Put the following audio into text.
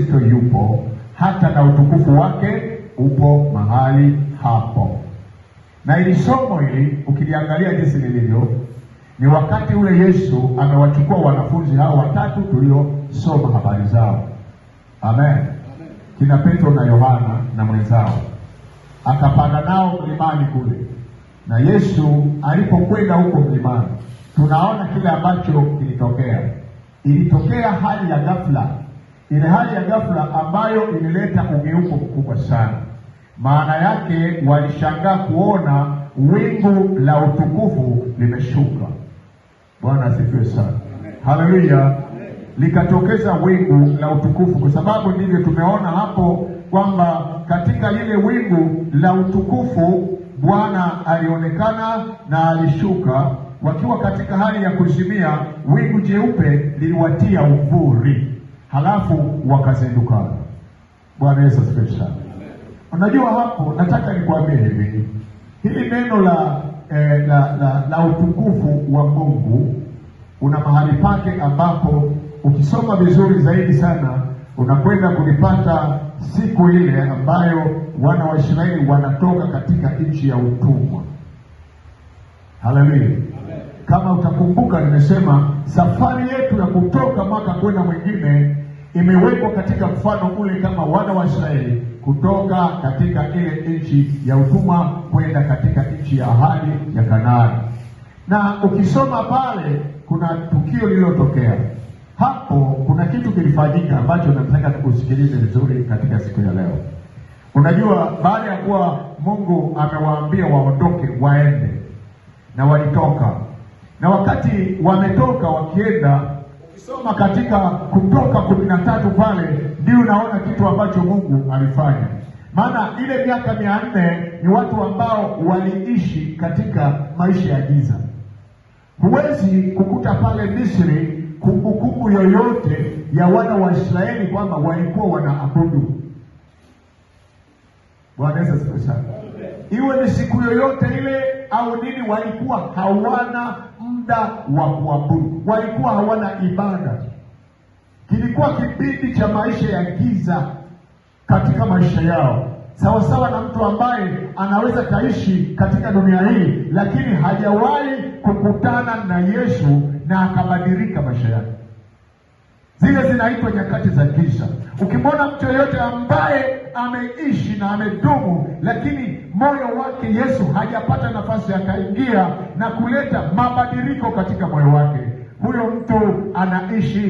Kristo yupo, hata na utukufu wake upo mahali hapo. Na ili somo hili ukiliangalia jinsi lilivyo, ni wakati ule Yesu amewachukua wanafunzi hao watatu tuliosoma habari zao. Amen. Kina Petro na Yohana na mwenzao, akapanda nao mlimani kule, na Yesu alipokwenda huko mlimani, tunaona kile ambacho kilitokea. Ilitokea hali ya ghafla, ile hali ya ghafla ambayo ilileta ugeuko mkubwa sana. Maana yake walishangaa kuona wingu la utukufu limeshuka. Bwana asifiwe sana, haleluya. Likatokeza wingu la utukufu, kwa sababu ndivyo tumeona hapo kwamba katika lile wingu la utukufu Bwana alionekana na alishuka. Wakiwa katika hali ya kuzimia, wingu jeupe liliwatia uvuri, halafu wakazindukana. Bwana Yesu asifiwe sana. Unajua, hapo nataka nikwambie hivi, hili neno la utukufu wa Mungu una mahali pake ambapo ukisoma vizuri zaidi sana unakwenda kulipata siku ile ambayo wana wa Israeli wanatoka katika nchi ya utumwa. Haleluya! Kama utakumbuka, nimesema safari yetu ya kutoka mwaka kwenda mwingine imewekwa katika mfano ule kama wana wa Israeli kutoka katika ile nchi ya utumwa kwenda katika nchi ya ahadi ya Kanaani. Na ukisoma pale kuna tukio lililotokea hapo, kuna kitu kilifanyika ambacho nataka tukusikilize vizuri katika siku ya leo. Unajua, baada ya kuwa Mungu amewaambia waondoke waende, na walitoka, na wakati wametoka wakienda, ukisoma katika Kutoka 13 pale ndio unaona kitu ambacho Mungu alifanya. Maana ile miaka 400 ni watu ambao waliishi katika maisha ya giza. Huwezi kukuta pale Misri kumbukumbu yoyote ya wana wa Israeli kwamba walikuwa wanaabudu. Bwana Yesu asifiwe sana. Iwe ni siku yoyote ile au nini, walikuwa hawana muda wa kuabudu, walikuwa hawana ibada. Kilikuwa kipindi cha maisha ya giza katika maisha yao, sawasawa na mtu ambaye anaweza kaishi katika dunia hii lakini hajawahi kukutana na Yesu na akabadilika maisha yake. Zile zinaitwa nyakati za giza. Ukimwona mtu yeyote ambaye ameishi na amedumu, lakini moyo wake Yesu hajapata nafasi akaingia na kuleta mabadiliko katika moyo wake, huyo mtu anaishi